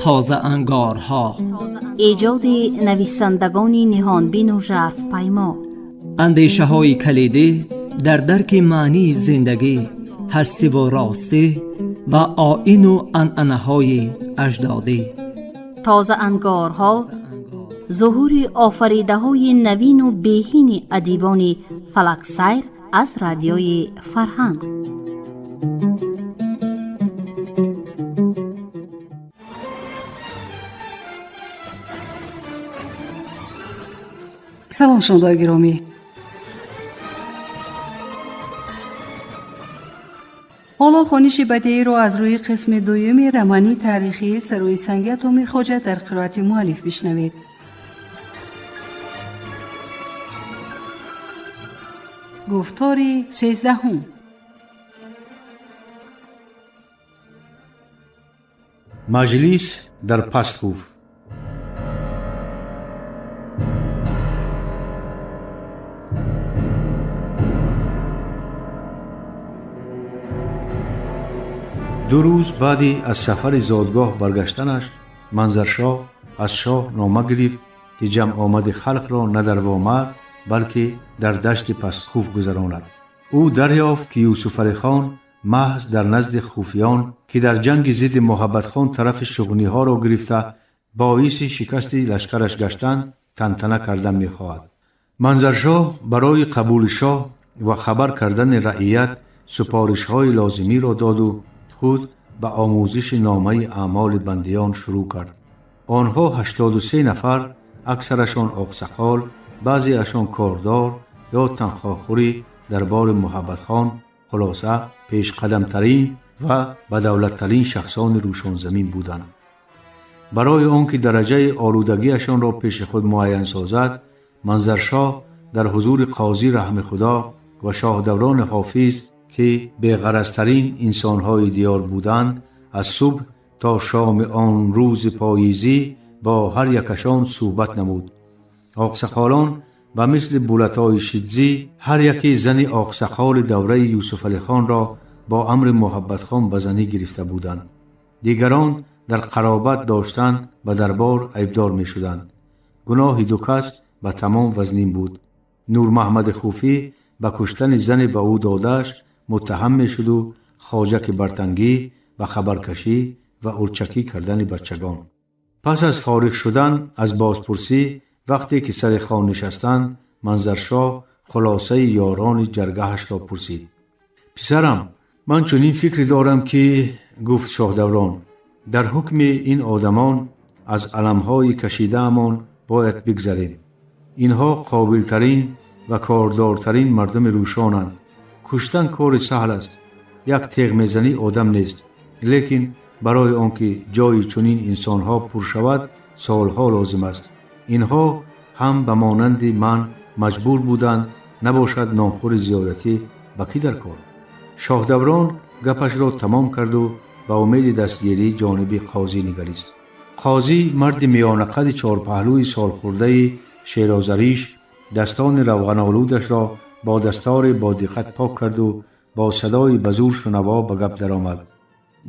Тозаангорҳо. Эҷоди нависандагони ниҳонбину жарфпаймо. Андешаҳои калидӣ дар дарки маънии зиндагӣ, ҳастиву ростӣ ва оину анъанаҳои аҷдодӣ. Тозаангорҳо, зуҳури офаридаҳои навину беҳини адибони фалаксайр аз Радиои Фарҳанг. Салом, шунавандаои гиромӣ. Ҳоло хониши бадеиро аз рӯи қисми дуюми романи таърихии «Сарои санги атоми хоҷа» дар қироати муаллиф бишнавед. Гуфтори 13-ум. Маҷлис дар Пасткуф. 2 рӯз баъди аз сафари зодгоҳ баргаштанаш, Манзаршоҳ аз шоҳ нома гирифт, ки ҷамъомади халқро на дар Вомар, балки дар дашти Пасткуф гузаронад. Ӯ дарёфт, ки Юсуфалихон маҳз дар назди хуфиён, ки дар ҷанги зидди Муҳаббатхон тарафи шуғниҳоро гирифта, боиси шикасти лашкараш гаштанд, тантана кардан мехоҳад. Манзаршоҳ барои қабули шоҳ ва хабар кардани раият супоришҳои лозимиро доду худ ба омӯзиши номаи аъмоли бандиён шурӯъ кард. Онҳо 83 нафар, аксарашон оқсақол, баъзеашон кордор ё танхоҳхӯри дарбори Муҳаббатхон, хулоса, пешқадамтарин ва бадавлаттарин шахсони рӯшонзамин буданд. Барои он ки дараҷаи олудагиашонро пеши худ муайян созад, Манзаршоҳ дар ҳузури қозӣ Раҳми Худо ва шоҳдаврони Ҳофиз, ки беғаразтарин инсонҳои диёр буданд, аз субҳ то шоми он рӯзи поизӣ бо ҳар якашон суҳбат намуд. Оқсақолон ба мисли булатои шидзӣ ҳар яке зани оқсақоли давраи Юсуфалихонро бо амри Муҳаббатхон ба занӣ гирифта буданд. Дигарон дар қаробат доштан ба дарбор айбдор мешуданд. Гуноҳи ду кас ба тамом вазнин буд. Нурмаҳмади Хуфӣ ба куштани зане ба ӯ додааш муттаҳам мешуду Хоҷаки Бартангӣ ба хабаркашӣ ва урчакӣ кардани бачагон. Пас аз фориғ шудан аз бозпурсӣ, вақте ки сари хон нишастанд, Манзаршоҳ хулосаи ёрони ҷаргаҳашро пурсид. «Писарам, ман чунин фикре дорам, ки, — гуфт шоҳдаврон, — дар ҳукми ин одамон аз аламҳои кашидаамон бояд бигзарем. Инҳо қобилтарин ва кордортарин мардуми рӯшонанд. Куштан кори саҳл аст, як теғ мезанӣ, одам нест. Лекин барои он ки ҷои чунин инсонҳо пур шавад, солҳо лозим аст. Инҳо ҳам ба монанди ман маҷбур буданд, набошад нонхӯри зиёдатӣ ба кӣ дар кор?» Шоҳдаврон гапашро тамом карду ба умеди дастгирӣ ҷониби қозӣ нигарист. Қозӣ, марди миёнақади чорпаҳлӯи солхӯрдаи шерозариш, дастони равғанолудашро бо дасторе бо диққат пок карду бо садои ба зӯр шунаво ба гап даромад: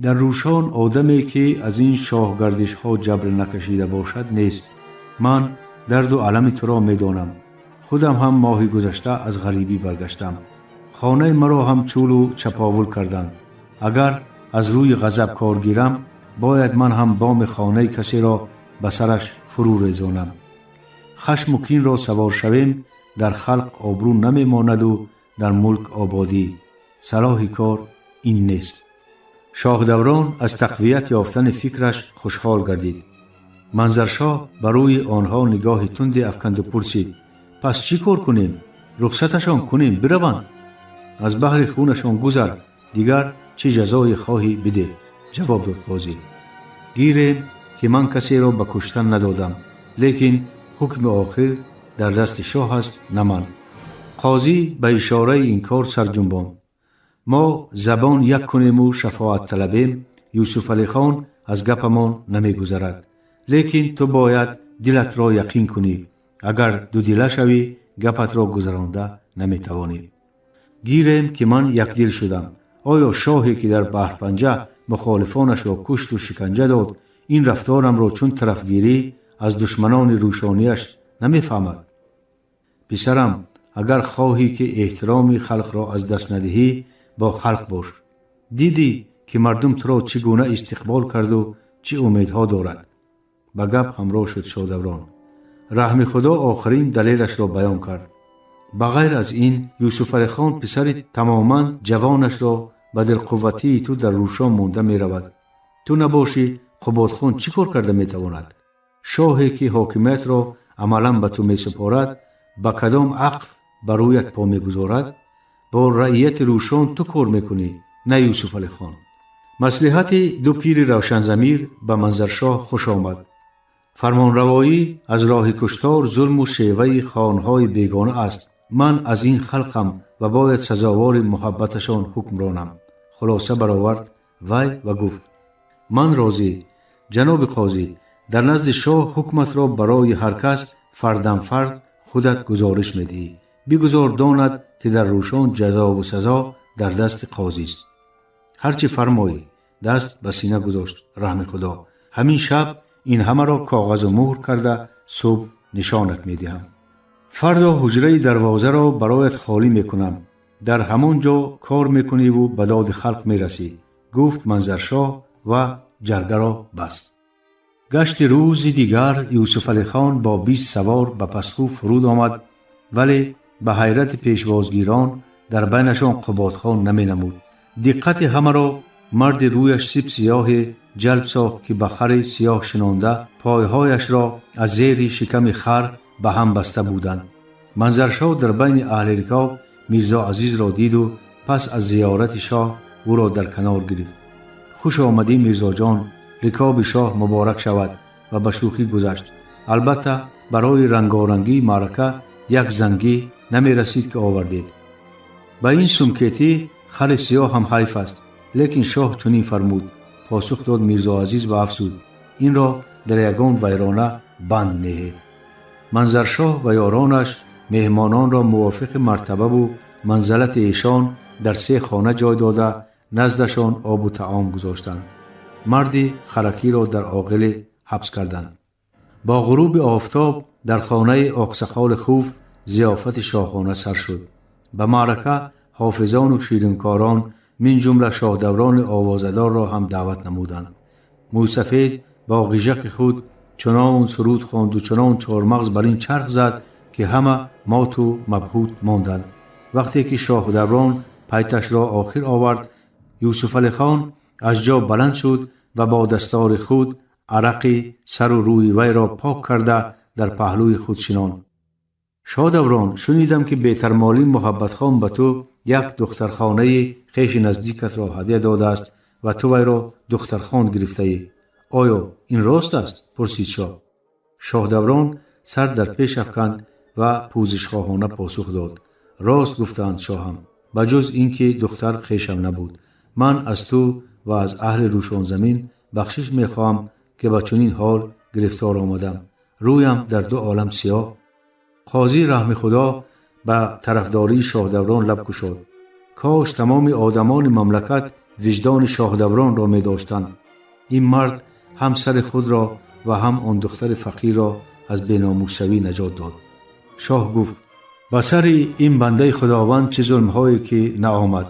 «Дар Рӯшон одаме, ки аз ин шоҳгардишҳо ҷабр накашида бошад, нест. Ман дарду алами туро медонам. Худам ҳам моҳи гузашта аз ғарибӣ баргаштам. Хонаи маро ҳам чӯлу чаповул карданд. Агар аз рӯи ғазаб кор гирам, бояд ман ҳам боми хонаи касеро ба сараш фурӯ резонам. Хашму кинро савор шавем, дар халқ обрӯ намемонаду дар мулк ободӣ. Салоҳи кор ин нест». Шоҳдаврон аз тақвият ёфтани фикраш хушҳол гардид. Манзаршоҳ ба рӯи онҳо нигоҳи тунде афканду пурсид: «Пас чӣ кор кунем? Рухсаташон кунем, бираванд?» «Аз баҳри хунашон гузар, дигар чӣ ҷазое хоҳӣ, бидеҳ», — ҷавоб дод қозӣ. «Гирем, ки ман касеро ба куштан надодам, лекин ҳукми охир дар дасти шоҳ аст, на ман». Қозӣ ба ишораи инкор сар ҷунбонд. «Мо забон як кунему шафоат талабем, Юсуфалихон аз гапамон намегузарад. Лекин ту бояд дилатро яқин кунӣ. Агар дудила шавӣ, гапатро гузаронда наметавонӣ». «Гирем, ки ман якдил шудам. Оё шоҳе, ки дар Баҳрпанҷа мухолифонашро кушту шиканҷа дод, Ин рафторамро чун тарафгирӣ аз душманони рӯшонияш намефаҳмад. Писарам, агар хоҳӣ, ки эҳтироми халқро аз даст надиҳӣ, бо халқ бош. Дидӣ, ки мардум туро чӣ гуна истиқбол карду чӣ умедҳо дорад. Ба гап ҳамроҳ шуд Шодаврон. Раҳми Худо охирин далелашро баён кард. Ба ғайр аз ин, Юсуфалихон писари тамоман ҷавонашро ба дилқувватии ту дар Рӯшон монда меравад. Ту набошӣ, Қуботхон чӣ кор карда метавонад? Шоҳе, ки ҳокимиятро амалан ба ту месупорад, ба кадом ақл ба рӯят по мегузорад? Бо раияти Рӯшон ту кор мекунӣ, на Юсуфалихон. Маслиҳати ду пири равшанзамир ба Манзаршоҳ хуш омад. Фармонравоӣ аз роҳи куштор зулму шеваи хонҳои бегона аст. Ман аз ин халқам ва бояд сазовори муҳаббаташон ҳукм ронам, хулоса баровард вай ва гуфт: ман розӣ, ҷаноби қозӣ, дар назди шоҳ ҳукматро барои ҳар кас фардан фард худат гузориш медиҳӣ. Бигузор донад, ки дар Рӯшон ҷазову сазо дар дасти қозист. Ҳар чӣ фармоӣ, даст ба сина гузошт Раҳми Худо. Ҳамин шаб ин ҳамаро коғазу муҳр карда, субҳ нишонат медиҳам. Фардо ҳуҷраи дарвозаро бароят холӣ мекунам. Дар ҳамон ҷо кор мекуниву ба доди халқ мерасӣ, гуфт Манзаршоҳ ва ҷаргаро баст. Гашти рӯзи дигар Юсуфалихон бо 20 савор ба пастхӯ фуруд омад, вале ба ҳайрати пешвозгирон дар байнашон Қуботхон наменамуд. Диққати ҳамаро марди рӯяш сип сиёҳе ҷалб сохт, ки ба хари сиёҳ шинонда, пойҳояшро аз зери шиками хар ба ҳам баста буданд. Манзаршоҳ дар байни аҳли рикоб Мирзо Азизро диду пас аз зиёрати шоҳ ӯро дар канор гирифт. Хуш омадӣ, Мирзоҷон, рикоби шоҳ муборак шавад, ва ба шӯхӣ гузашт. Албатта, барои рангорангии маърака як зангӣ намерасид, ки овардед. Ба ин сумкетӣ хари сиёҳ ҳам ҳайф аст, лекин шоҳ чунин фармуд, посух дод Мирзо Азиз ва афзуд: инро дар ягон вайрона банд неҳед. Манзаршоҳ ва ёронаш меҳмононро мувофиқи мартабаву манзалати эшон дар се хона ҷой дода, наздашон обу таом гузоштанд. Марди харакиро дар оғиле ҳабс карданд. Бо ғуруби офтоб дар хонаи оқсақоли Хуф зиёфати шоҳона сар шуд. Ба маърака ҳофизону ширинкорон, мин ҷумла Шоҳдаврони овозадорро ҳам даъват намуданд. Мӯйсафед бо ғижақи худ чунон суруд хонду чунон чормағз бар ин чарх зад, ки ҳама моту мабҳут монданд. Вақте ки Шоҳдаврон пайташро охир овард, Юсуфалихон аз ҷо баланд шуд ва бо дастори худ арақи сару рӯи вайро пок карда, дар паҳлӯи худ шинонд. Шоҳдаврон, шунидам, ки бетармолӣ Муҳаббатхон ба ту як духтархонаи хеши наздикатро ҳадя додааст ва ту вайро духтархон гирифтаӣ. Оё ин рост аст? пурсид шоҳ. Шоҳдаврон сар дар пеш афканд ва пӯзишхоҳона посух дод: рост гуфтаанд, шоҳам, ба ҷуз ин ки духтар хешам набуд. Ман аз ту ва аз аҳли Рӯшонзамин бахшиш мехоҳам, ки ба чунин ҳол гирифтор омадам. Рӯям дар ду олам сиёҳ. Қозӣ Раҳми Худо ба тарафдории Шоҳдаврон лаб кушод: кош тамоми одамони мамлакат виҷдони Шоҳдавронро медоштанд. Ин мард ҳам сари худро ва ҳам он духтари фақирро аз беномусшавӣ наҷот дод. Шоҳ гуфт: ба сари ин бандаи Худованд чӣ зулмҳое ки наомад.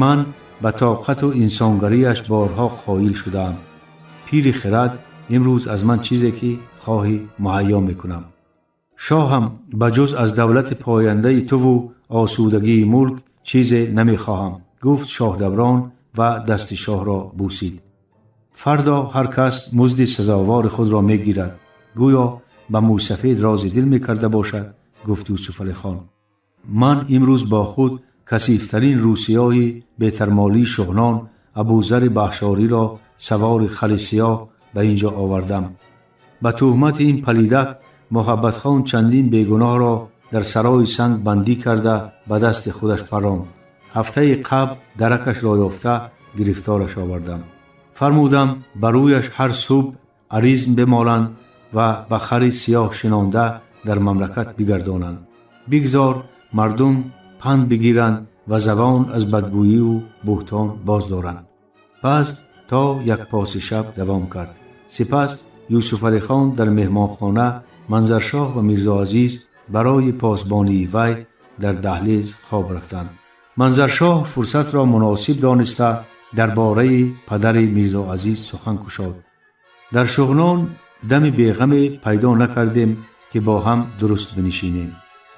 Ман ба тоқату инсонгарияш борҳо қоил шудаам. Пири хирад, имрӯз аз ман чизе ки хоҳӣ муҳайё мекунам. Шоҳам, ба ҷуз аз давлати пояндаи туву осудагии мулк чизе намехоҳам, гуфт Шоҳдаврон ва дасти шоҳро бусид. Фардо ҳар кас музди сазовори худро мегирад. Гӯё ба мӯйсафед рози дил мекарда бошад, гуфт Юсуфалихон: ман имрӯз бо худ касифтарин рӯсиёҳи бетармолии Шуғнон, Абузари Баҳшориро савори хари сиёҳ ба ин ҷо овардам. Ба туҳмати ин палидак Муҳаббатхон чандин бегуноҳро дар сарои санг бандӣ карда, ба дасти худаш паронд. Ҳафтаи қабл даракашро ёфта, гирифтораш овардам. Фармудам, ба рӯяш ҳар субҳ аризм бимоланд ва ба хари сиёҳ шинонда дар мамлакат бигардонанд. Бигзор мардум панд бигиранд ва забон аз бадгӯиву буҳтон боз доранд. Пас то як поси шаб давом кард. Сипас Юсуфалихон дар меҳмонхона, Манзаршоҳ ва Мирзоазиз барои посбонии вай дар даҳлиз хоб рафтанд. Манзаршоҳ фурсатро муносиб дониста дар бораи падари Мирзоазиз сухан кушод. Дар Шуғнон дами беғаме пайдо накардем, ки бо ҳам дуруст бинишинем.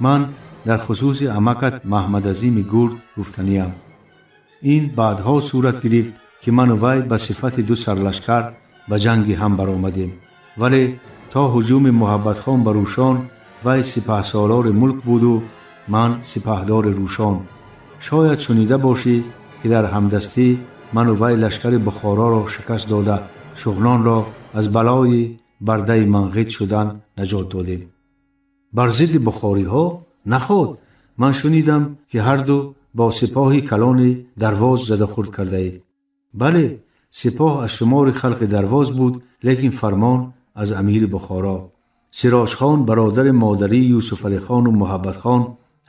Ман дар хусуси амакат Маҳмадазими Гурд гуфтаниям. Ин баъдҳо сурат гирифт, ки ману вай ба сифати ду сарлашкар ба ҷанги ҳам баромадем, вале то ҳуҷуми Муҳаббатхон ба Рӯшон вай сипаҳсолори мулк буду ман сипаҳдори Рӯшон. Шояд шунида бошӣ, ки дар ҳамдастӣ ману вай лашкари Бухороро шикаст дода, Шуғнонро аз балои бардаи манғит шудан наҷот додем. Бар зидди бухориҳо наход ман шунидам, ки ҳарду бо сипоҳи калони Дарвоз задахӯрд кардаед. Бале, сипоҳ аз шумори халқи Дарвоз буд, лекин фармон аз амири Бухоро. Сироҷхон бародари модарии Юсуфалихону Муҳаббатхон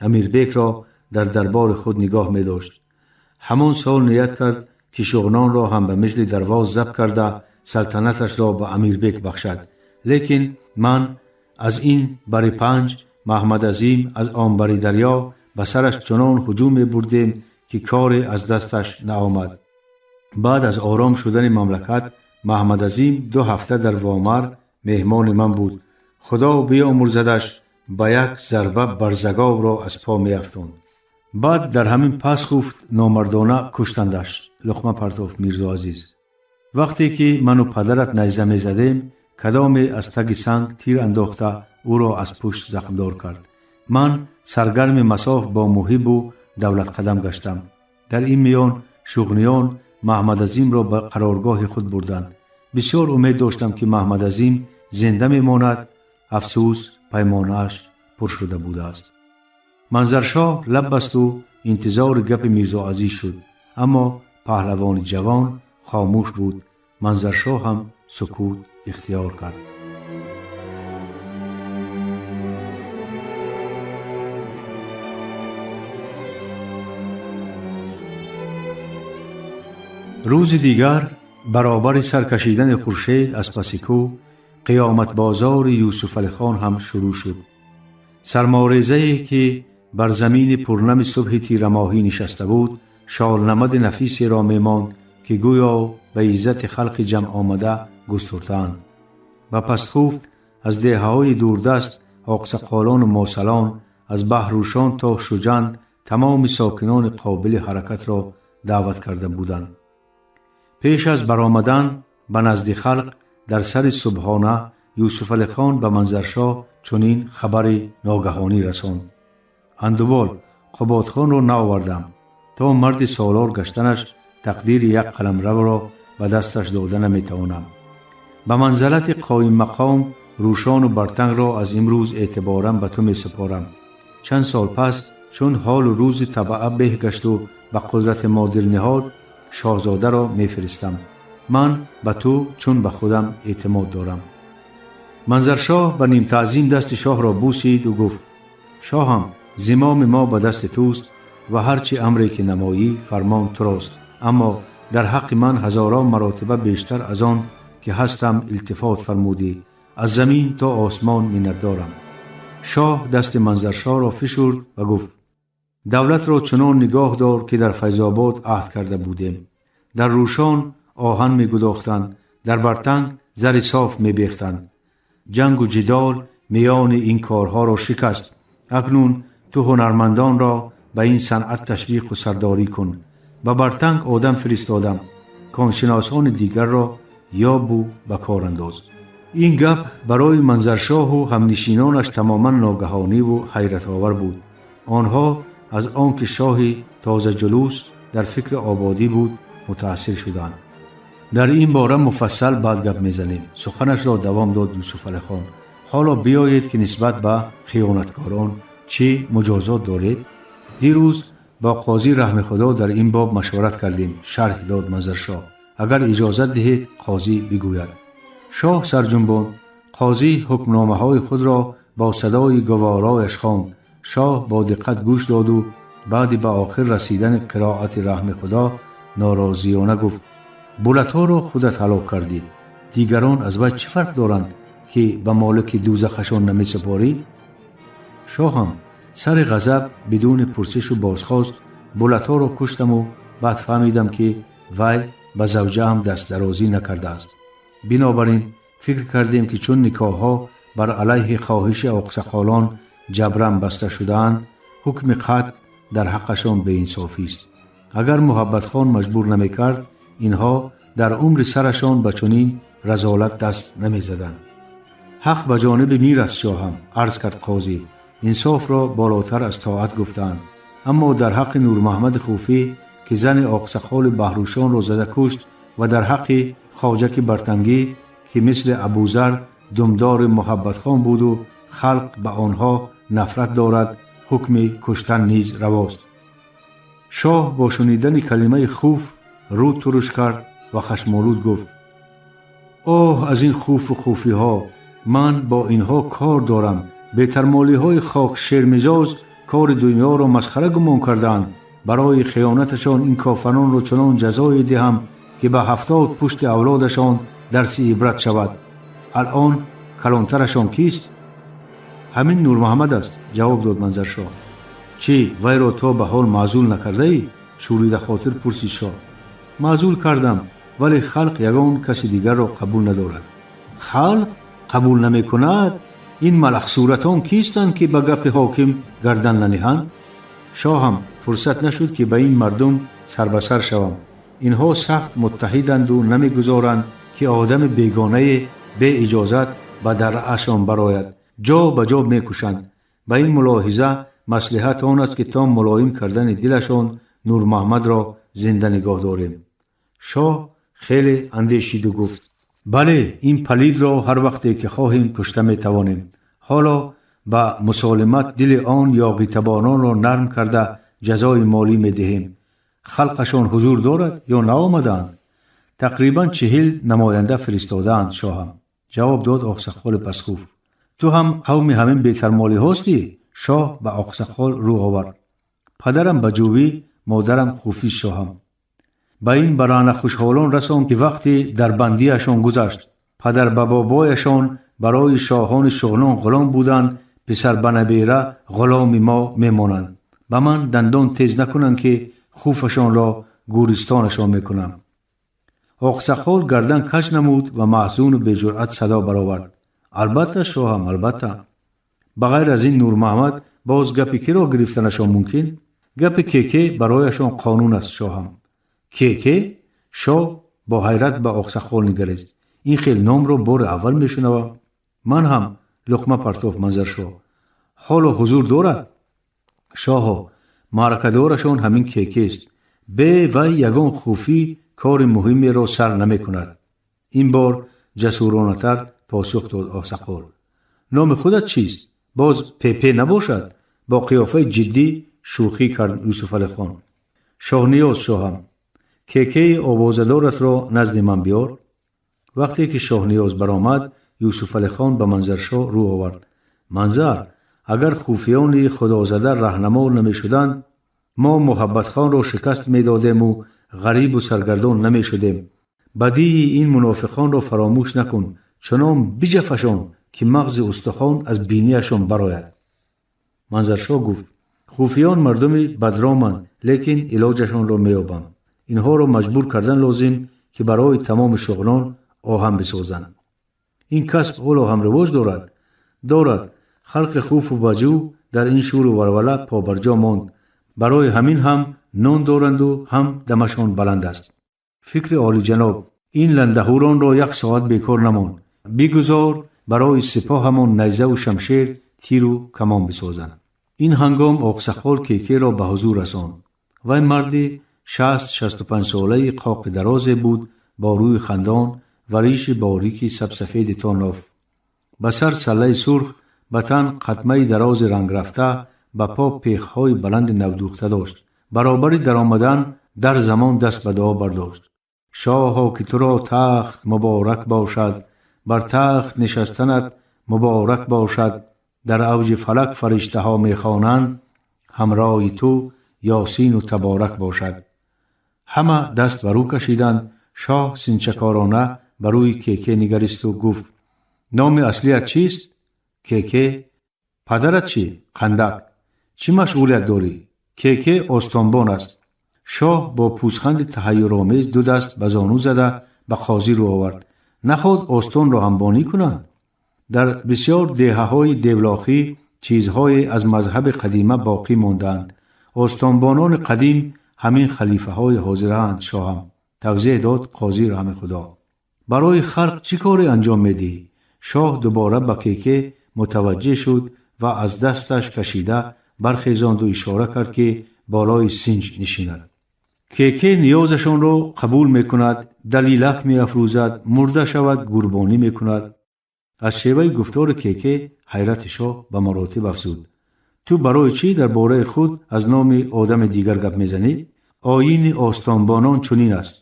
Амирбекро дар дарбори худ нигоҳ медошт. Ҳамон сол ният кард, ки Шуғнонро ҳам ба мисли Дарвоз забт карда, салтанаташро ба Амирбек бахшад. Лекин ман аз ин бари Панҷ, Маҳмадазим аз он бари дарё ба сараш чунон ҳуҷум мебурдем, ки коре аз дасташ наомад. Баъд аз ором шудани мамлакат Маҳмадазим 2 ҳафта дар Вомар меҳмони ман буд. Худо биомӯрзадаш, ба як зарба барзаговро аз по меафтонд. Баъд дар ҳамин пас гуфт, номардона куштандаш, луқма партофт Мирзоазиз. Вақте ки ману падарат найза мезадем, кадоме аз таги санг тир андохта, ӯро аз пушт захмдор кард. Ман саргарми масоф бо Муҳибу Давлатқадам гаштам. Дар ин миён шуғниён Маҳмадазимро ба қароргоҳи худ бурданд. Бисёр умед доштам, ки Маҳмадазим зинда мемонад. Афсӯс, паймонааш пур шуда будааст. Манзаршоҳ лаб басту интизори гапи Мирзоазиз шуд, аммо паҳлавони ҷавон хомӯш буд. Манзаршоҳ ҳам сукут ихтиёр кард. Рӯзи дигар баробари саркашидани хуршед аз паси кӯҳ қиёматбозори Юсуфалихон ҳам шурӯъ шуд. Сарморезае, ки бар замини пурнами субҳи тирамоҳӣ нишаста буд, шолнамади нафисеро мемонд, ки гӯё ба иззати халқи ҷамъ омада густуртаанд. Ба пастхуфт аз деҳаҳои дурдаст оқсақолону мосалон, аз Баҳрӯшон то Шуҷанд тамоми сокинони қобили ҳаракатро даъват карда буданд. Пеш аз баромадан ба назди халқ дар сари субҳона Юсуфалихон ба Манзаршоҳ чунин хабари ногаҳонӣ расонд: андубол, Қуботхонро наовардам. То марди солор гаштанаш тақдири як қаламравро ба дасташ дода наметавонам. Ба манзалати қоиммақом Рӯшону Бартангро аз имрӯз эътиборан ба ту месупорам. Чанд сол пас, чун ҳолу рӯзи табаа беҳ гашту ба қудрати мо дил ниҳод, шоҳзодаро мефиристам. Ман ба ту чун ба худам эътимод дорам. Манзаршоҳ ба нимтаъзим дасти шоҳро бусиду гуфт: шоҳам, зимоми мо ба дасти туст ва ҳар чӣ амре ки намоӣ, фармон турост. Аммо дар ҳаққи ман ҳазорон маротиба бештар аз он ки ҳастам илтифот фармудӣ. Аз замин то осмон миннатдорам. Шоҳ дасти Манзаршоҳро фишурд ва гуфт: давлатро чунон нигоҳ дор, ки дар Файзобод аҳд карда будем. Дар Рӯшон оҳан мегудохтанд, дар Бартанг зари соф мебехтанд. Ҷангу ҷидол миёни ин корҳоро шикаст. Акнун ту ҳунармандонро ба ин санъат ташвиқу сардорӣ кун. Ба Бартанг одам фиристодам, коншиносони дигарро ёбу ба кор андоз. Ин гап барои Манзаршоҳу ҳамнишинонаш тамоман ногаҳониву ҳайратовар буд. Онҳо аз он ки шоҳи тозаҷулӯс дар фикри ободӣ буд, мутаассир шуданд. Дар ин бора муфассал баъд гап мезанем, суханашро давом дод Юсуфалихон. Ҳоло биёед, ки нисбат ба хиёнаткорон чӣ муҷозот доред? Дирӯз бо қозӣ раҳми Худо дар ин боб машварат кардем, шарҳ дод Манзаршоҳ. Агар иҷозат диҳед, қозӣ бигӯяд. Шоҳ сарҷунбонд. Қозӣ ҳукмномаҳои худро бо садои гуворояш хонд. Шоҳ бо диққат гӯш доду баъди ба охир расидани қироати раҳми Худо норозиёна гуфт: булатҳоро худат ҳалок кардӣ, Дигарон аз вай чӣ фарқ доранд, ки ба молики дӯзахашон намесупорӣ? Шоҳам, сари ғазаб бидуни пурсишу бозхост булатҳоро куштаму баъд фаҳмидам, ки вай ба завҷаам дастдарозӣ накардааст. Бинобар ин фикр кардем, ки чун никоҳҳо бар алайҳи хоҳиши оқсақолон ҷабран баста шудаанд, ҳукми қатл дар ҳаққашон беинсофист. Агар Муҳаббатхон маҷбур намекард, инҳо дар умри сарашон ба чунин разолат даст намезаданд. Ҳақ ба ҷониби мир аст, шоҳам, арз кард қозӣ. Инсофро болотар аз тоат гуфтаанд, аммо дар ҳаққи Нурмаҳмади Хуфӣ, ки зани оқсақоли баҳрӯшонро зада кушт, ва дар ҳаққи Хоҷаки Бартангӣ, ки мисли Абузар думдори Муҳаббатхон буду халқ ба онҳо нафрат дорад, ҳукми куштан низ равост. Шоҳ бо шунидани калимаи хуф рӯ туруш кард ва хашмолуд гуфт: «Оҳ, аз ин хуфу хуфиҳо! Ман бо инҳо кор дорам. Бетармолиҳои хокшермизоз кори дунёро масхара гумон кардаанд. Барои хиёнаташон ин кофаронро чунон ҷазое диҳам, ки ба 70 пушти авлодашон дарси ибрат шавад. Алъон калонтарашон кист?» «Ҳамин Нурмуҳаммад аст», ҷавоб дод Манзаршоҳ. «Чӣ, вайро то ба ҳол маъзул накардаӣ?» шӯридахотир пурсид шоҳ. «Маъзул кардам, вале халқ ягон каси дигарро қабул надорад». «Халқ қабул намекунад? Ин малахсуратон кистанд, ки ба гапи ҳоким гардан наниҳанд?» «Шоҳам, фурсат нашуд, ки ба ин мардум сарбасар шавам. Инҳо сахт муттаҳиданду намегузоранд, ки одами бегонае беиҷозат ба дараашон барояд. Ҷо ба ҷо мекушанд. Ба ин мулоҳиза маслиҳат он аст, ки то мулоим кардани дилашон Нурмуҳаммадро зинда нигоҳ дорем». Шоҳ хеле андешиду гуфт: «Бале, ин палидро ҳар вақте ки хоҳем, кушта метавонем. Ҳоло ба мусолимат дили он ёғитаборонро нарм карда, ҷазои молӣ медиҳем. Халқашон ҳузур дорад ё наомадаанд?» «Тақрибан 40 намоянда фиристодаанд, шоҳам», ҷавоб дод оқсақоли пасхуф. «Ту ҳам қавми ҳамин бетармолиҳостӣ?» Шоҳ ба оқсақол рӯ овард. «Падарам ба ҷӯвӣ, модарам хуфӣ, шоҳам». «Ба ин баранахушҳолон расон, ки вақти дарбандиашон гузашт. Падар ба бобояшон барои шоҳони шуғнон ғулом буданд, писар ба набера ғуломи мо мемонанд. Ба ман дандон тез накунанд, ки хуфашонро гӯристонашон мекунам». Оқсақол гардан каҷ намуд ва маҳзуну беҷуръат садо баровард: «Албатта, шоҳам, албатта». «Ба ғайр аз ин Нурмуҳаммад боз гапи киро гирифтанашон мумкин?» «Гапи Кеке барояшон қонун аст, шоҳам». «Кеке?» Шоҳ бо ҳайрат ба оқсақол нигарист. «Ин хел номро бори аввал мешунавам». «Ман ҳам», луқма партофт Манзаршоҳ. «Ҳоло ҳузур дорад?» «Шоҳо, маъракадорашон ҳамин Кекест. Бе вай ягон хуфӣ кори муҳимеро сар намекунад», ин бор ҷасуронатар посух дод оқсақол. «Номи худат чист? Боз Пепе набошад?» бо қиёфаи ҷиддӣ шӯхӣ кард Юсуфалихон. «Шоҳниёз, шоҳам». «Кекеи овозадоратро назди ман биёр». Вақте ки Шоҳниёз баромад, Юсуфалихон ба Манзаршоҳ рӯ овард: «Манзар, агар хуфиёни худозада раҳнамо намешуданд, мо Муҳаббатхонро шикаст медодему ғарибу саргардон намешудем. Бадии ин мунофиқонро фаромӯш накун. Чунон биҷафашон, ки мағзи устухон аз бинияшон барояд». Манзаршоҳ гуфт: «Хуфиён мардуми бадроманд, лекин илоҷашонро меёбам. Инҳоро маҷбур кардан лозим, ки барои тамоми шуғнон оҳан бисозанд». «Ин касб ҳоло ҳам ривоҷ дорад?» «Дорад. Халқи хуфу баҷӯ дар ин шӯру валвала побарҷо монд. Барои ҳамин ҳам нон доранду ҳам дамашон баланд аст». «Фикри олиҷаноб. Ин ландаҳуронро як соат бекор намон. Бигузор барои сипоҳамон найзаву шамшер, тиру камон бисозанд». Ин ҳангом оқсақол Кекеро ба ҳузур расонд. Вай марди 60-65 солаи қоқи дарозе буд, бо рӯи хандон ва риши борики сабсафеди то ноф. Ба сар саллаи сурх, ба тан қатмаи дарози ранграфта, ба по пехҳои баланди навдӯхта дошт. Баробари даромадан дар замон даст ба дуо бардошт: «Шоҳо, ки туро тахт муборак бошад, бар тахт нишастанат муборак бошад. Дар авҷи фалак фариштаҳо мехонанд, ҳамроҳи ту Ёсину Таборак бошад». Ҳама даст ба рӯ кашиданд. Шоҳ синчакорона Ба рӯи Кеке нигаристу гуфт: «Номи аслият чист?» «Кеке». «Падарат чӣ?» «Қандак». «Чӣ машғулият дорӣ?» «Кеке остонбон аст». Шоҳ бо пӯзханди таҳайюромез ду даст ба зону зада ба қозӣ рӯ овард: «Наход остонро ҳамбонӣ кунанд? Дар бисёр деҳаҳои девлохӣ чизҳое аз мазҳаби қадима боқӣ мондаанд. Остонбонони қадим ҳамин халифаҳои ҳозираанд, шоҳам», тавзеҳ дод қозӣ Раҳми Худо. «Барои халқ чӣ коре анҷом медиҳӣ?» Шоҳ дубора ба Кеке мутаваҷҷеҳ шуд ва аз дасташ кашида бархезонду ишора кард, ки болои синҷ нишинад. «Кеке ниёзашонро қабул мекунад, далилак меафрӯзад, мурда шавад, гурбонӣ мекунад». Аз шеваи гуфтори Кеке ҳайрати шоҳ ба маротиб афзуд. «Ту барои чӣ дар бораи худ аз номи одами дигар гап мезанӣ?» «Оини остонбонон чунин аст».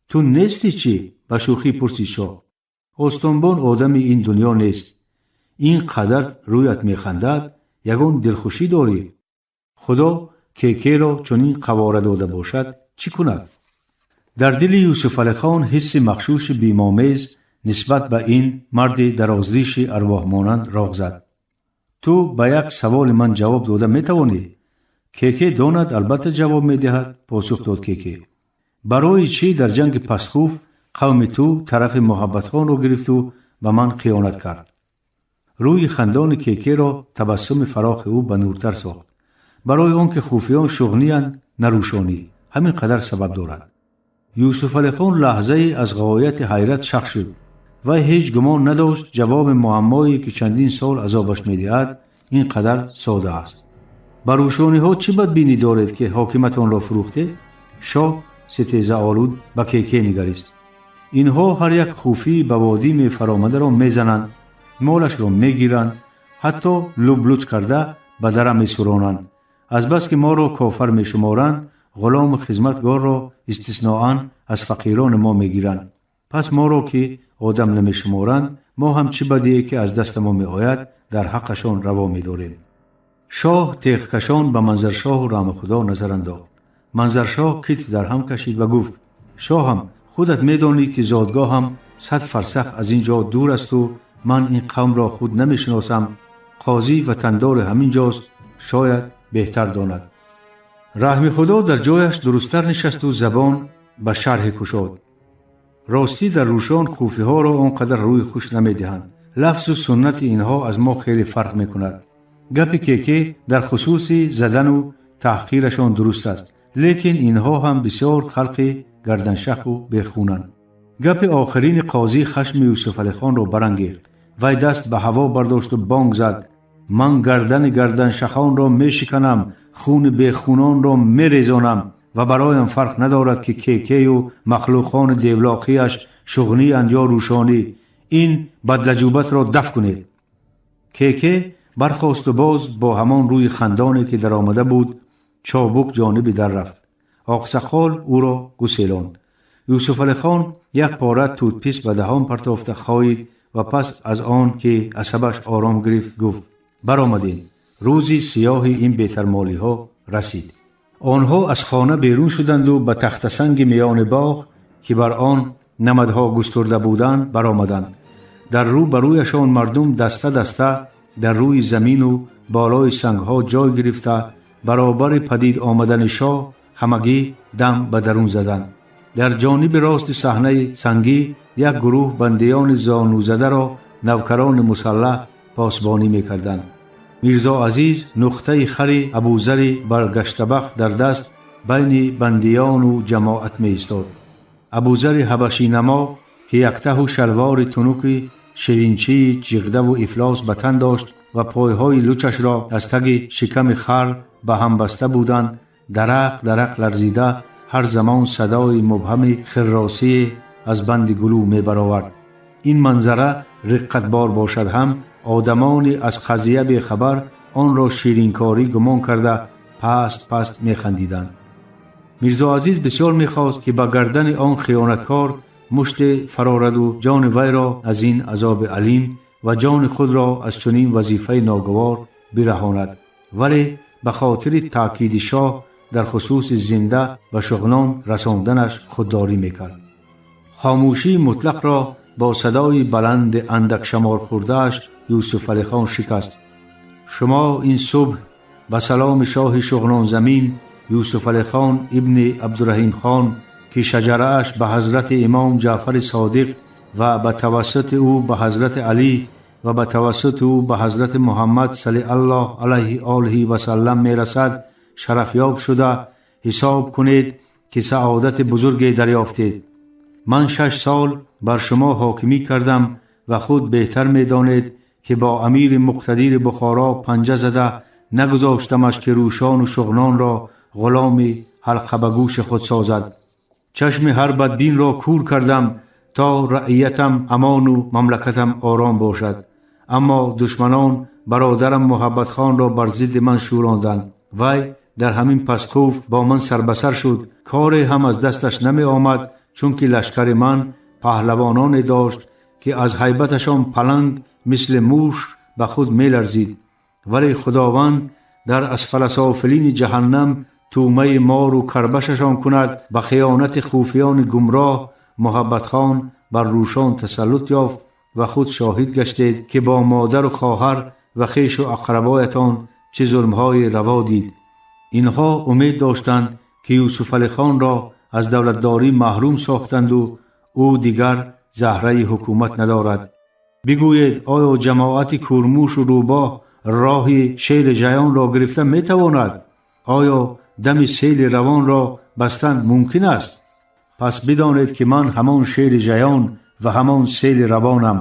«Ту нестӣ чӣ?» ба шӯхӣ пурсид шоҳ. «Остонбон одами ин дунё нест. Ин қадар рӯят механдад, ягон дилхушӣ дорӣ? Худо Кекеро чунин қавора дода бошад, чӣ кунад?» Дар дили Юсуфалихон ҳисси махшуши бимомез нисбат ба ин марди дарозриши арвоҳмонанд роғ зад. «Ту ба як саволи ман ҷавоб дода метавонӣ?» «Кеке донад, албатта ҷавоб медиҳад», посух дод Кеке. «Барои чӣ дар ҷанги Пастхуф қавми ту тарафи Муҳаббатхонро гирифту ба ман хиёнат кард?» Рӯи хандони Кекеро табассуми фарохи ӯ ба нуртар сохт. «Барои он ки хуфиён шуғниянд, на рӯшонӣ. Ҳамин қадар сабаб дорад». Юсуфалихон лаҳзае аз ғояти ҳайрат шах шуд. Вай ҳеҷ гумон надошт, ҷавоби муаммое, ки чандин сол азобаш медиҳад, ин қадар сода аст. «Ба рӯшониҳо чӣ бадбинӣ доред, ки ҳокиматонро фурӯхтед?» Шоҳ ситезаолуд ба Кеке нигарист. «Инҳо ҳар як хуфии ба водӣ мефаромадаро мезананд, молашро мегиранд, ҳатто лублуч карда ба дара месуронанд. Азбаски моро кофар мешуморанд, ғулому хизматгорро истисноан аз фақирони мо мегиранд. Пас моро ки одам намешуморанд, мо ҳам чӣ бадие ки аз дасти мо меояд, дар ҳаққашон раво медорем». Шоҳ теғкашон ба Манзаршоҳу Раҳмахудо назар андохт. Манзаршоҳ китф дар ҳам кашид ва гуфт: «Шоҳам, худат медонӣ, ки зодгоҳам 100 фарсах аз ин ҷо дур асту ман ин қавмро худ намешиносам. Қозӣ ватандори ҳамин ҷост, шояд беҳтар донад». Раҳми Худо дар ҷояш дурусттар нишасту забон ба шарҳе кушод: «Ростӣ, дар Рӯшон хуфиҳоро он қадар рӯи хуш намедиҳанд. Лафзу суннати инҳо аз мо хеле фарқ мекунад. Гапи Кеке дар хусуси задану таҳқирашон дуруст аст, лекин инҳо ҳам бисёр халқи гарданшаху бехунанд». Гапи охирини қозӣ хашми Юсуфалихонро барангехт. Вай даст ба ҳаво бардошту бонг зад: «Ман гардани гарданшахонро мешиканам, хуни бехунонро мерезонам ва бароям фарқ надорад, ки Кекею махлуқони девлоқияш шуғниянд ё рӯшонӣ. Ин бадлаҷубатро даф кунед!» Кеке бархосту боз бо ҳамон рӯи хандоне, ки даромада буд, чобук ҷониби дар рафт. Оқсақол ӯро гуселонд. Юсуфалихон як пора тутпис ба даҳон партофта хоид ва пас аз он ки асабаш ором гирифт, гуфт: «Баромадем. Рӯзи сиёҳи ин бетармолиҳо расид». Онҳо аз хона берун шуданду ба тахтасанги миёни боғ, ки бар он намадҳо густурда буданд, баромаданд. Дар рӯ ба рӯяшон мардум даста даста дар рӯи замину болои сангҳо ҷой гирифта, баробари падид омадани шоҳ ҳамагӣ дам ба дарун заданд. Дар ҷониби рости саҳнаи сангӣ як гурӯҳ бандиёни зонузадаро навкарони мусаллаҳ посбонӣ мекарданд. Мирзо Азиз нуқтаи хари Абузари баргаштабахт дар даст байни бандиёну ҷамоат меистод. Абузари ҳабашинамо, ки яктаҳу шалвори тунуки ширинчии ҷиғдаву ифлос ба тан дошт ва пойҳои лучашро аз таги шиками хар ба ҳам баста буданд, дарақ дарақ ларзида, ҳар замон садои мубҳами хирросие аз банди гулӯ мебаровард. Ин манзара риққатбор бошад ҳам, одамони аз қазия бехабар онро ширинкорӣ гумон карда, паст паст механдиданд. Мирзоазиз бисёр мехост, ки ба гардани он хиёнаткор муште фарораду ҷони вайро аз ин азоби алим ва ҷони худро аз чунин вазифаи ногувор бираҳонад, вале ба хотири таъкиди шоҳ дар хусуси зинда ба шуғнон расонданаш худдорӣ мекард. Хомӯшии мутлақро бо садои баланди андак шамолхӯрдааш Юсуфалихон шикаст. Шумо ин субҳ ба саломи шоҳи Шуғнонзамин Юсуфалихон ибни Абдураҳимхон, ки шаҷарааш ба ҳазрати имом Ҷаъфари Содиқ ва ба тавассути ӯ ба ҳазрати Алӣ ва ба тавассути ӯ ба ҳазрати Муҳаммад салли аллоҳ алайҳи олиҳи васаллам мерасад, шарафёб шуда, ҳисоб кунед, ки саодати бузурге дарёфтед. Ман 6 сол бар шумо ҳокимӣ кардам ва худ беҳтар медонед, ки бо амири муқтадири Бухоро панҷа зада нагузоштамаш, ки Рӯшону Шуғнонро ғуломи ҳалқа ба гӯши худ созад. Чашми ҳар бадбинро кур кардам, то раиятам амону мамлакатам ором бошад. Аммо душманон бародарам Муҳаббатхонро бар зидди ман шӯронданд. Вай дар ҳамин пастхуф бо ман сарбасар шуд. Коре ҳам аз дасташ намеомад, чунки лашкари ман паҳлавононе дошт, ки аз ҳайбаташон паланг мисли муш ба худ меларзид. Вале Худованд дар асфаласофилини ҷаҳаннам тӯъмаи мору карбашашон кунад. Ба хиёнати хуфиёни гумроҳ Муҳаббатхон бар Рӯшон тасаллут ёфт ва худ шоҳид гаштед, ки бо модару хоҳар ва хешу ақрабоятон чӣ зулмҳое раво дид. Инҳо умед доштанд, ки Юсуфалихонро аз давлатдорӣ маҳрум сохтанду ӯ дигар заҳраи ҳукумат надорад. Бигӯед, оё ҷамоати курмӯшу рӯбоҳ роҳи шери жаёнро гирифта метавонад? Оё дами сели равонро бастан мумкин аст? Пас бидонед, ки ман ҳамон шери жаён ва ҳамон сели равонам.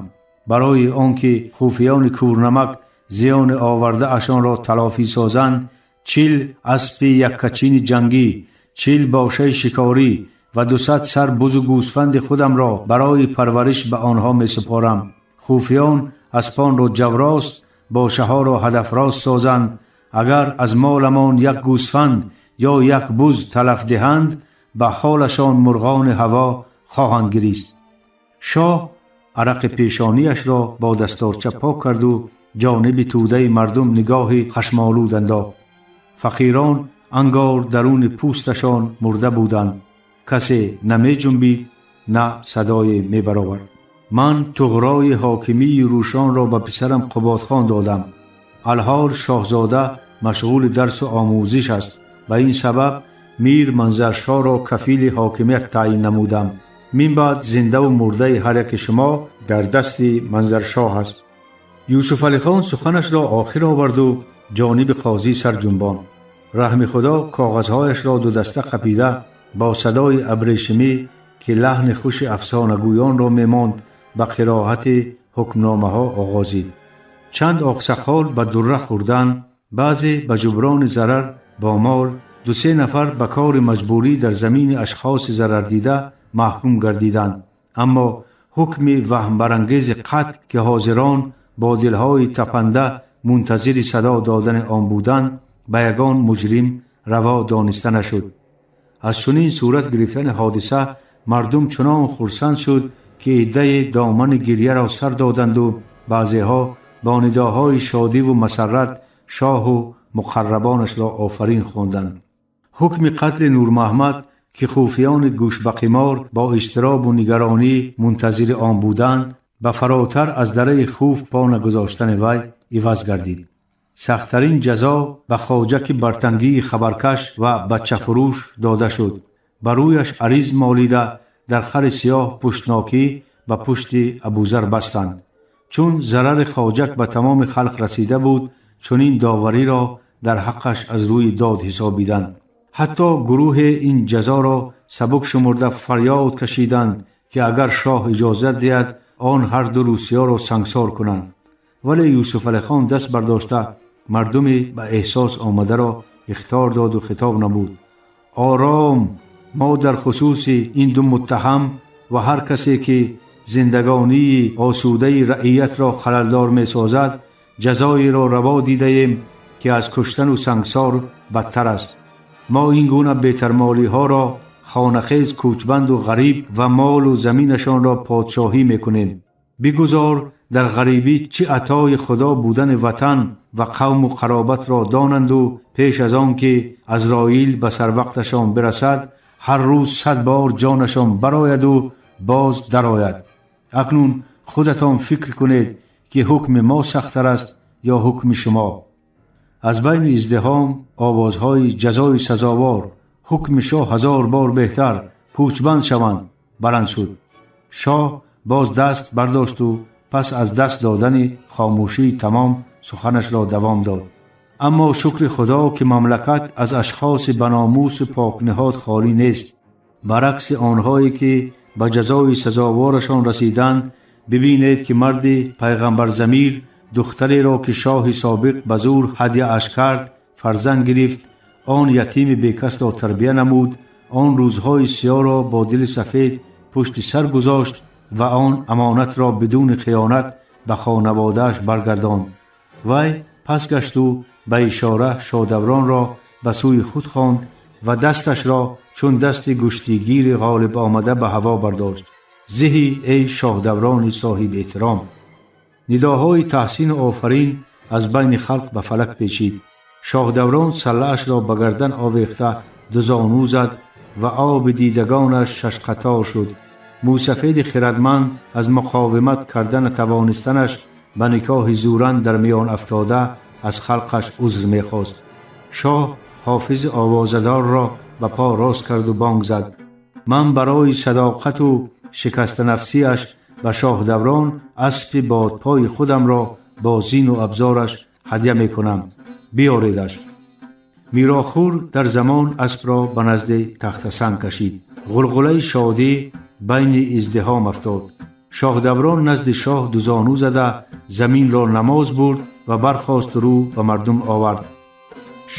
Барои он ки хуфиёни кӯрнамак зиёни овардаашонро талофӣ созанд, 40 аспи яккачини ҷангӣ, 40 бошаи шикорӣ ва 200 сар бузу гӯсфанди худамро барои парвариш ба онҳо месупорам. Хуфиён аспонро ҷаврост, бошаҳоро ҳадафрост созанд. Агар аз моламон як гӯсфанд ё як буз талаф диҳанд, ба ҳолашон мурғони ҳаво хоҳанд гирист. Шоҳ арақи пешониашро бо дасторча пок карду ҷониби тӯдаи мардум нигоҳи хашмолуд андохт. Фақирон ангор даруни пӯсташон мурда буданд. Касе намеҷунбид, на садое мебаровард. Ман туғрои ҳокимии Рӯшонро ба писарам Қубодхон додам. Алҳол шоҳзода машғули дарсу омӯзиш аст. Ба ин сабаб мир Манзаршоҳро кафили ҳокимият таъйин намудам. Мин баъд зиндаву мурдаи ҳар яки шумо дар дасти Манзаршоҳ аст. Юсуфалихон суханашро охир оварду ҷониби қозӣ сар ҷунбонд. Раҳми Худо коғазҳояшро дудаста қапида, бо садои абрешимӣ, ки лаҳни хуши афсонагӯёнро мемонд, ба қироати ҳукмномаҳо оғозид. Чанд оқсақол ба дурра хӯрдан, баъзе ба ҷуброни зарар бо мол, дусе нафар ба кори маҷбурӣ дар замини ашхоси зарардида маҳкум гардиданд. Аммо ҳукми ваҳмбарангези қатл, ки ҳозирон бо дилҳои тапанда мунтазири садо додани он буданд, ба ягон муҷрим раво дониста нашуд. Аз чунин сурат гирифтани ҳодиса мардум чунон хурсанд шуд, ки иддае домани гирьяро сар доданду баъзеҳо бо нидоҳои шодиву масаррат шоҳу муқаррабонашро офарин хонданд. Ҳукми қатли Нурмаҳмад, ки хуфиёни гӯшбақимор бо изтиробу нигаронӣ мунтазири он буданд, ба фаротар аз дараи Хуф по нагузоштани вай иваз гардид. Сахттарин ҷазо ба хоҷаки бартангии хабаркаш ва бачафурӯш дода шуд. Ба рӯяш ариз молида, дар хари сиёҳ пуштнокӣ ба пушти Абузар бастанд. Чун зарари хоҷак ба тамоми халқ расида буд, чунин довариро дар ҳаққаш аз рӯи дод ҳисобиданд. Ҳатто гурӯҳе ин ҷазоро сабук шумурда, фарёд кашиданд, ки агар шоҳ иҷозат диҳад, он ҳарду русиёро сангсор кунанд. Вале Юсуфалихон даст бардошта, мардуми ба эҳсос омадаро ихтор доду хитоб намуд: «Ором! Мо дар хусуси ин ду муттаҳам ва ҳар касе, ки зиндагонии осудаи раиятро халалдор месозад, ҷазоеро раво дидаем, ки аз куштану сангсор бадтар аст. Мо ин гуна бетармолиҳоро хонахез, кӯчбанду ғариб ва молу заминашонро подшоҳӣ мекунем. Бигузор дар ғарибӣ чӣ атои Худо будани ватан ва қавму қаробатро донанду пеш аз он ки Азроил ба сарвақташон бирасад, ҳар рӯз 100 бор ҷонашон барояду Боз дарояд. Акнун худатон фикр кунед, ки ҳукми мо сахттар аст ё ҳукми шумо. Аз байни издиҳом овозҳои ҷазои сазовор, ҳукми шоҳ ҳазор бор беҳтар, пӯчбанд шаванд баланд шуд. Шоҳ боз даст бардошту пас аз даст додани хомӯшии тамом суханашро давом дод. Аммо шукри Худо, ки мамлакат аз ашхоси баномусу покниҳод холӣ нест. Баръакси онҳое, ки ба ҷазои сазоворашон расиданд, бибинед, ки марди пайғамбарзамир духтареро, ки шоҳи собиқ ба зӯр ҳадяаш кард, фарзанд гирифт, он ятими бекасро тарбия намуд, он рӯзҳои сиёҳро бо дили сафед пушти сар гузошт ва он амонатро бидуни хиёнат ба хонаводааш баргардонд. Вай пас гашту ба ишора Шодавронро ба сӯи худ хонд ва дасташро чун дасти гӯштигири ғолиб омада ба ҳаво бардошт. Зиҳӣ, эй Шоҳдаврони соҳиби эҳтиром! Нидоҳои таҳсину офарин аз байни халқ ба фалак печид. Шоҳдаврон саллаашро ба гардан овехта дузону зад ва оби дидагонаш шашқатор шуд. Мӯйсафеди хирадманд аз муқовимат карда натавонистанаш ба никоҳи зӯран дар миён афтода аз халқаш узр мехост. Шоҳ ҳофизи овозадорро ба по рост карду бонг зад: ман барои садоқату шикастанафсиаш ба Шоҳдаврон аспи бодпои худамро бо зину абзораш ҳадя мекунам, биёредаш. Мирохӯр дар замон аспро ба назди тахтасанг кашид. Ғулғулаи шодӣ байни издиҳом афтод. Шоҳдаврон назди шоҳ дузону зада заминро намоз бурд ва бархосту рӯ ба мардум овард.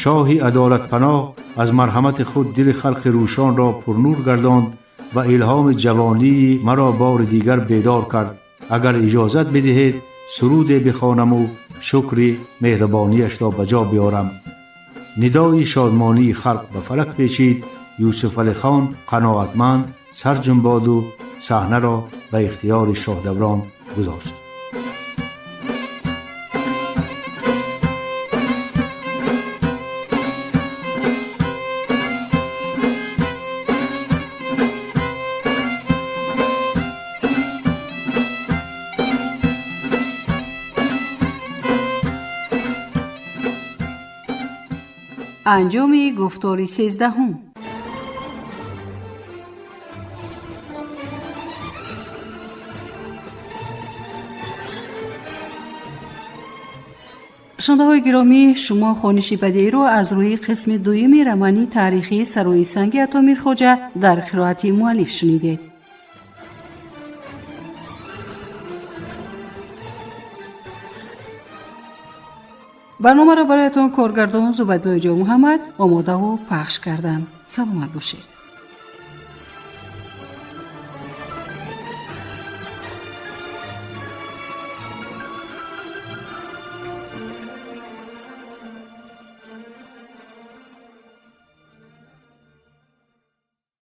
Шоҳи адолатпаноҳ аз марҳамати худ дили халқи рӯшонро пурнур гардонд ва илҳоми ҷавонии маро бори дигар бедор кард. Агар иҷозат бидиҳед, суруде бихонаму шукри меҳрубонияшро ба ҷо биёрам. Нидои шодмонии халқ ба фалак печид. Юсуфалихон қаноатманд сар ҷунбоду саҳнаро ба ихтиёри Шоҳдаврон гузошт. Анҷоми гуфтори 13-ум. Шунавандаҳои гиромӣ, шумо хониши бадеиро аз рӯи қисми дуюми романи таърихии Сарои санги Ато Мирхоҷа дар қироати муаллиф шунидед. Барномаро бароятон коргардон Зубайдуллои Ҷонмуҳаммад омодаву пахш карданд. Саломат бошед.